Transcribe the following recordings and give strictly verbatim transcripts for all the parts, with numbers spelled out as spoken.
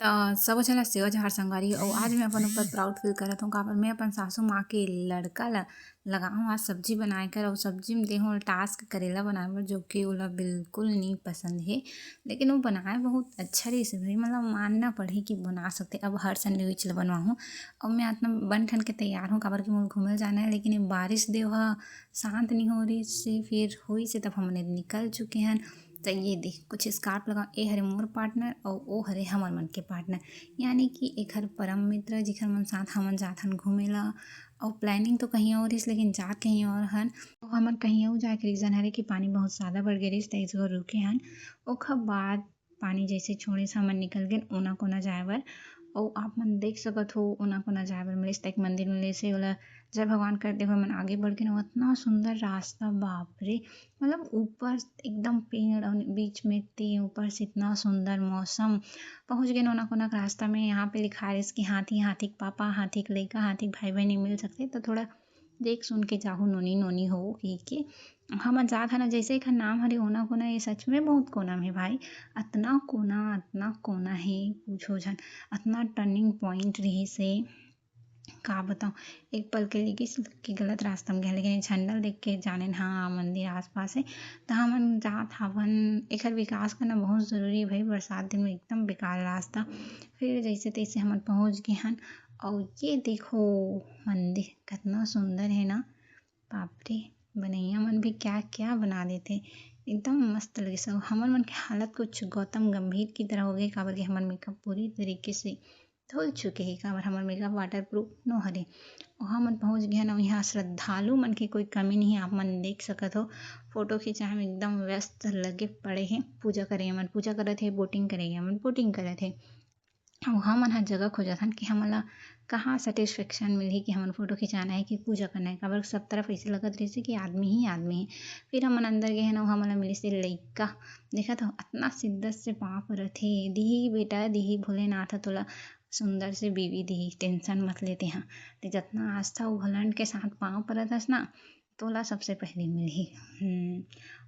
अ, सबो झन ला सेवा जोहार संगवारी, अउ आज मैं अपन ऊपर proud feel करत हूँ, काबर मैं अपन सासू माँ के लड़का ला लगा हूँ आज सब्जी बनाए कर, अउ सब्जी में दे हूँ task करेला बनाए बर, जो कि ओला बिल्कुल नहीं पसंद हे, लेकिन वो बनाए बहुत अच्छा रहिस हे भाई, मतलब मानना पड़ही कि बना सकथे। अब हर Sunday उच ला बनवाहूँ, अउ मैं अतना बन ठन के तैयार हूँ, काबर कि मोला घूमे जाना है, लेकिन ये बारिश देव ह शांत नहीं हो रहिस हे, फिर होइस हे तब हमन निकल चुके हन। त ये देख, कुछ scarf लगा, ए हरे मोर partner अउ ओ हरे हमर मन के partner, यानी कि एखर परम मित्र, जिखर मन साथ हमन जात हन घूमे ला। अउ planning तो कहीं और रहिस, लेकिन जात कहीं और हन। अउ हमन कहीं और जाए के reason हरे कि पानी बहुत ज्यादा बढ़ गे रहिस, त एक जगह रुके हन। ओखर बाद पानी जैसे छोड़िस, हमन निकल गेन ओना कोना जाए बर। अउ आप मन देख सकत हो, ओना कोना जाए बर मिलिस, त एक मंदिर मिलिस हे, ओला जय भगवान करते हुए हमन आगे बढ़ गेन। अउ अतना सुंदर रास्ता, बाप रे, मतलब ऊपर एकदम पेड़ अउ बीच में ते ऊपर से इतना सुंदर मौसम। पहुँच गेन ओना कोना के रास्ता में, यहाँ पे लिखा रहिस कि हाथी, हाथी के पापा, हाथी के लइका, हाथी के भाई बहन नहीं मिल सकते, तो थोड़ा देख सुन के जाहू, नोनी नोनी हो कहि के। हमन जात हन, जैसे एखर नाम हरे ओना कोना, ये सच में बहुत कोना में हे भाई, अतना कोना, अतना कोना हे, पूछो झन, अतना turning point रहिस हे। का बताऊँ, एक पल के लिए किस कि गलत रास्ता में गए, लेकिन ये झंडा देख के जानेन, हाँ, मंदिर आसपास हे। त हमन जात हवन, एखर विकास करना बहुत जरूरी हे भाई, बरसात दिन में एकदम बेकार रास्ता। फिर जैसे तैसे हमन पहुँच गए हन, अउ ये देखो मंदिर कितना सुंदर हे ना, बाप रे, बनैया मन भी क्या क्या बना देथे, एकदम मस्त लगिस। अउ हमर मन के हालत कुछ गौतम गंभीर की तरह हो गई, काबर कि हमर makeup पूरी तरीके से धुल चुके हे, काबर हमर makeup waterproof नो हरे। अउ हमन पहुँच गए हन, अउ यहाँ श्रद्धालु मन के कोई कमी नहीं हे। आप मन देख सकत हो, फोटो खिंचाए में एकदम व्यस्त लगे पड़े हे। पूजा करे मन पूजा करत हे, boating करे मन boating करत हे। अउ हमन ह जगह खोजत हन कि हमन ला कहाँ satisfaction मिलही कि हमन फोटो खिंचाना हे कि पूजा करना हे, काबर सब तरफ ऐसे लगत रहिस हे कि आदमी ही आदमी हे। फिर हमन अंदर गए हन, अउ हमन ला मिलिस हे लइका। देखत हो, अतना शिद्दत से पाँव परत हे, "दिही बेटा, दिही, भोलेनाथ ह तोला सुंदर से बीवी दिही, tension मत ले तेहा।" ते जतना आस्था अउ घमंड के साथ पाँव परत हस ना, तोला सबसे पहले मिलही। हम्म,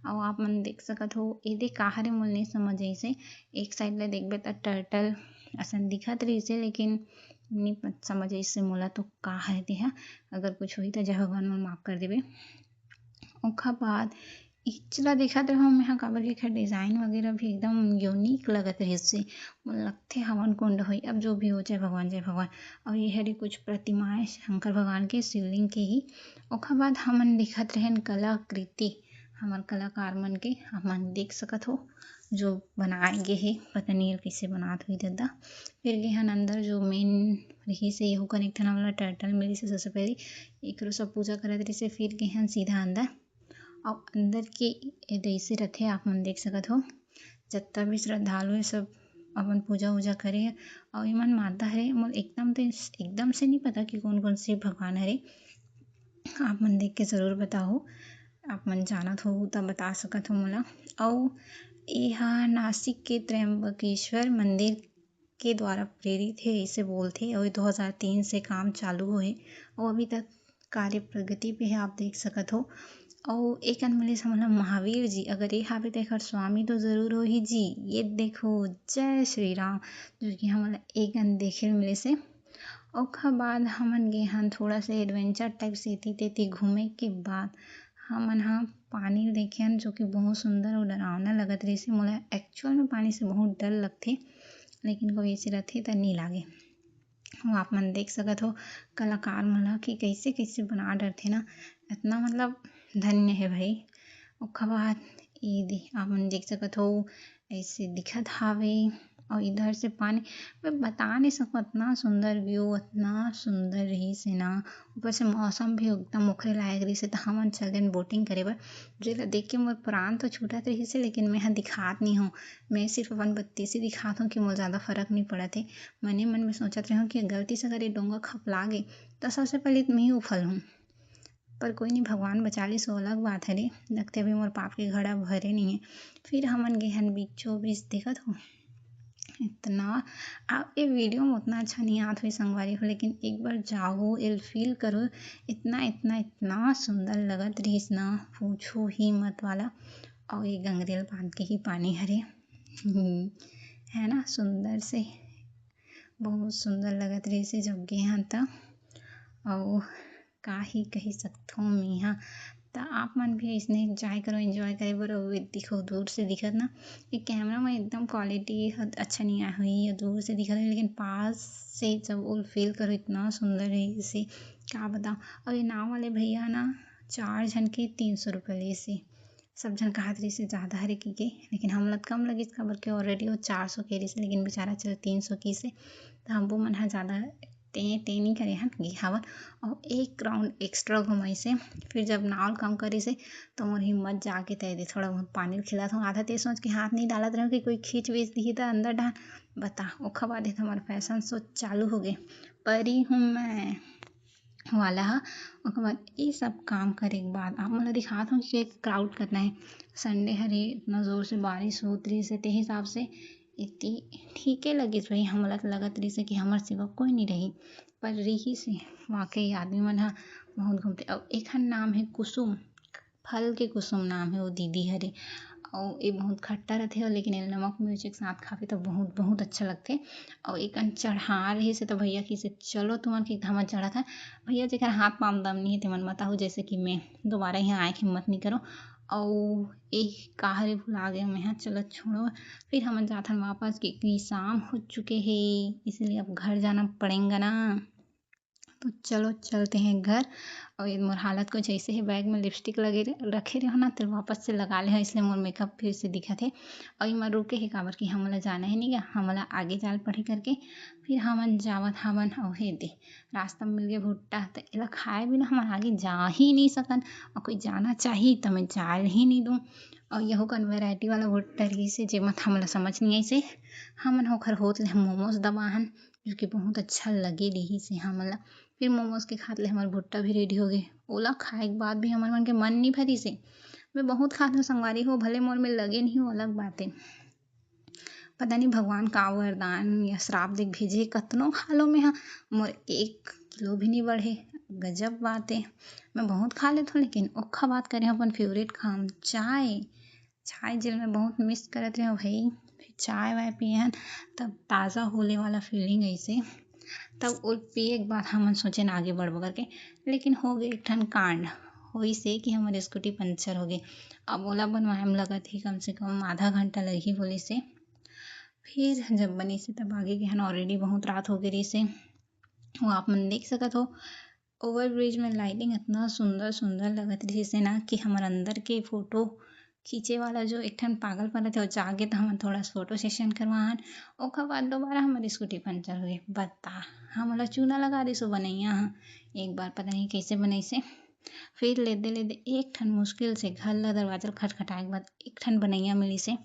अउ आप मन देख सकत हो, एदे का हरे मोला नइ समझ आइस हे। एक side ले देखबे त turtle असन दिखत रहिस हे, लेकिन नइ प-, समझ आइस हे मोला तो का हरे तेहा। अगर कुछ होही त जय भगवान मोला माफ कर देबे। ओखर बाद इच ला देखत रहूँ मैं ह, काबर कि एखर design वगैरह भी एकदम unique लगत रहिस हे। मोला लगथे हवन कुंड होही, अब जो भी हो, जय भगवान, जय भगवान। अउ ये हरे कुछ प्रतिमाएं शंकर भगवान के, शिवलिंग के ही। ओखर बाद हमन देखत रहेन कलाकृति, हमर कलाकार मन के, हमन देख सकत हो, जो बनाए गे हे, पता नहीं कइसे बनात होही ददा। फिर गे हन अंदर, जो main रहिस हे, यहू कन एक ठन हमला turtle मिलिस हे सबसे पहले, एकरो सब पूजा करत रहिस हे। फिर गे हन सीधा अंदर, अउ अंदर के ए जैसे रथे, आप मन देख सकत हो, जतना भी श्रद्धालु हे, सब अपन पूजा वूजा करे हे। अउ एमन माता हरे, मोला एकदम ते, एकदम से नहीं पता कि कौन कौन से भगवान हरे। आप मन देख के जरूर बताओ, आप मन जानत हो त बता सकत हो मोला। अउ एहा नासिक के त्र्यंबकेश्वर मंदिर के द्वारा प्रेरित हे, ऐसे बोलथे। अउ दो हज़ार तीन से काम चालू होए, अउ अभी तक कार्य प्रगति पे हे, आप देख सकत हो। अउ एक अन मिलिस हमन ला महावीर जी, अगर ये हावे त एखर स्वामी तो जरूर होही जी। ये देखो, जय श्री राम, जो कि हमन ला एक अन देखे ल मिलिस हे। ओखर बाद हमन गे हन थोड़ा से adventure type से एती तेती घूमे के बाद हमन ह पानी ल देखे हन, जो कि बहुत सुंदर अउ डरावना लगत रहिस हे। मोला actual में पानी से बहुत डर लगथे, लेकिन कोई ऐसे रथे त नइ लागे। अउ आप मन देख सकत हो कलाकार मन ह कि कइसे कइसे बना डरथे ना, इतना मतलब धन्य हे भाई। ओखर बाद ये दे आप मन देख सकत हो, ऐसे दिखत हावे। अउ इधर से पानी, मैं बता नहीं सकूँ, इतना सुंदर view, इतना सुंदर रहिस हे ना। ऊपर से मौसम भी एकदम ओखरे लायक रहिस हे, त हमन चल देन boating करे बर, जेला देख के मोर प्राण तो छूटत रहिस हे, लेकिन मैं ह दिखात नहीं हूँ। मैं सिर्फ अपन बत्तीसी दिखात हूँ कि मोला ज़्यादा फर्क नहीं पड़त हे। मने मन में सोचत रहूँ कि गलती से अगर ये डोंगा खपला गे, त सबसे पहले त मैं ही उफल हूँ। पर कोई नहीं, भगवान बचा लिस, वो अलग बात हरे। लगथे अभी मोर पाप के घड़ा भरे नहीं हे। फिर हमन गे हन बीचों बीच, देखत हो इतना, आप ये video में उतना अच्छा नहीं आत होही संगवारी हो, लेकिन एक बार जाओ, एल feel करो, इतना, इतना, इतना सुंदर लगत रहिस ना, पूछो ही मत वाला। अउ ये गंगरेल बांध के ही पानी हरे, है ना, सुंदर से बहुत सुंदर लगत रहिस हे जब गे हन त। अउ का ही कही सकथों मेहा। त आप मन भी अइसने enjoy करो, enjoy करे बर। अउ ये देखो दूर से दिखत ना, ये camera में एकदम quality ह अच्छा नहीं आया हुई, ये दूर से दिखत है, लेकिन पास से जब वो feel करो इतना सुंदर है इसे, क्या बताओ। और ये नाव वाले भैया ना चार झन के तीन सौ रुपये लेसे। सब झन कहत रहिसे ज़्यादा हरे कहिके, लेकिन हमला त कम लगिस, काबर के already वो चार सौ के रहिसे, लेकिन बेचारा चल तीन सौ किसे, त हमू मन ह ज़्यादा ते ते नहीं करे हन, गे हवन। और एक round extra घुमाइसे। फिर जब नाव कम करिसे, तो मोर हिम्मत जागे तय दे थोड़ा बहुत पानी खिलात हूँ। आधा ते सोच के हाथ नहीं डालत रहूँ कि कोई खींच वीच दिही त अंदर डाल। बता, ओखर बाद हमार fashion show चालू हो गए, परी हूँ मैं वाला ह। ओकर बाद ये सब काम करे के बाद आप मन ल दिखात हूँ कि crowd करना है। Sunday हरे, इतना जोर से बारिश होत रहिस हे, ते हिसाब से इति ठीके लगिस भाई, हमला त लगत रहिस हे कि हमर सिवा कोई नहीं रही, पर रहिस हे। वाकई आदमी मन ह बहुत घूमते। अउ एखर नाम है कुसुम, फल के कुसुम नाम है वो दीदी हरे। अउ ये बहुत खट्टा रथे, लेकिन ये नमक मिर्च के साथ खाबे त बहुत, बहुत अच्छा लगथे। अउ एकन चढ़ा रहिस हे, त भैया किसे, "चलो तुमन के धामा चढ़त है।" भैया जेकर हाथ पाँव दम नहीं है, तेमन मत आहू, जैसे कि मैं दोबारा यहाँ आए के हिम्मत नहीं करो। अउ एक का हरे भुला गए मैं, हाँ, चलो छोड़ो। फिर हमन जाथन वापस, क्योंकि शाम हो चुके हैं, इसलिए अब घर जाना पड़ेगा ना। तो चलो चलते हैं घर। और ये मोर हालत कुछ ऐसे है, bag में lipstick लगे रहे, रखे रहे हो ना, तो वापस से लगा ले हो, इसलिए मोर makeup फिर से दिखत है। और ये मोर रुके है, काबर कि हमला जाना है नहीं गा, हमला आगे जाल पड़े करके। फिर हमन जावत हवन, और हे दे, रास्ता में मिल गए भुट्टा, तो एला खाए बिना हमन आगे जा ही नहीं सकन, और कोई जाना चाही तो मैं जाल ही नहीं दूँ। और यहू कन variety वाला भुट्टा रहिस हे, जेमा हमला समझ नहीं आइस हे। हमन ओखर होत ले momos दबाहन, जो कि बहुत अच्छा लगे रहिस हे हमन ला। फिर momos के खात ले हमर भुट्टा भी ready हो गए। ओला खाए के बाद भी हमर मन के मन नहीं भरिस हे। मैं बहुत खात हूँ संगवारी हो, भले मोर में लगे नहीं हो, अलग बात है। पता नहीं भगवान का वरदान या श्राप देख भेजे, कतनो खा लो मैं हा, मोर एक किलो भी नहीं बढ़े। गजब बात है। मैं बहुत खा लेथों, लेकिन ओखा बात करें अपन favourite खाम चाय। चाय जेल मैं बहुत miss करत रहे भाई। फिर चाय वाय पिए हन, तब ताज़ा होले वाला feeling ऐसे। तब वो पिए के बाद हमन सोचेन आगे बढ़बो करके, लेकिन हो गए एक ठन कांड। होइस हे कि हमर scooty puncture हो गए। अब ओला बनवाए में लगत ही कम से कम आधा घंटा लगही बोलिस हे। फिर जब बनिस हे तब आगे गे हन, already बहुत रात हो गए रहिस हे। वो आप मन देख सकत हो, overbridge में lighting इतना सुंदर सुंदर लगत रहिस हे ना कि हमर अंदर के photo खींचे वाला जो एक ठन पागलपन रहिथे, वो जागे त हमन थोड़ा photo session करवाहन। ओकर बाद दोबारा हमर scooty puncture हो गए। बता, हमला चूना लगा दिस वो बनैया ह। एक बार पता नहीं कैसे बनैस हे। फिर लेदे लेदे एक ठन मुश्किल से घर ला दरवाजा ल खटखटाए के बाद एक ठन बनैया मिलिस हे।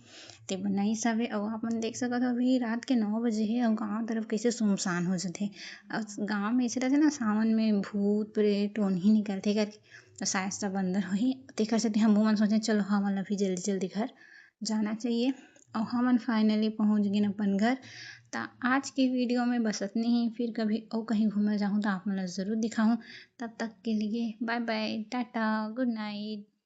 ते बनैस हवे, अउ आप मन देख सकत हो अभी रात के नौ बजे हे अउ गांव तरफ कैसे सुनसान हो जथे। अउ गांव में ऐसे रहथे ना, सावन में भूत प्रेत ओनही निकलथे करके, तो शायद सब अंदर होही। तेकर सेती हमू मन सोचे चलो हमन ला भी जल्दी जल्दी घर जाना चाहिए। अउ हमन finally पहुंच गेन अपन घर। त आज के video में बस अतने ही। फिर कभी अउ कहीं घूमे जाहूँ त आप मन ला जरूर दिखाहूँ। तब तक के लिए bye bye, Tata, good night।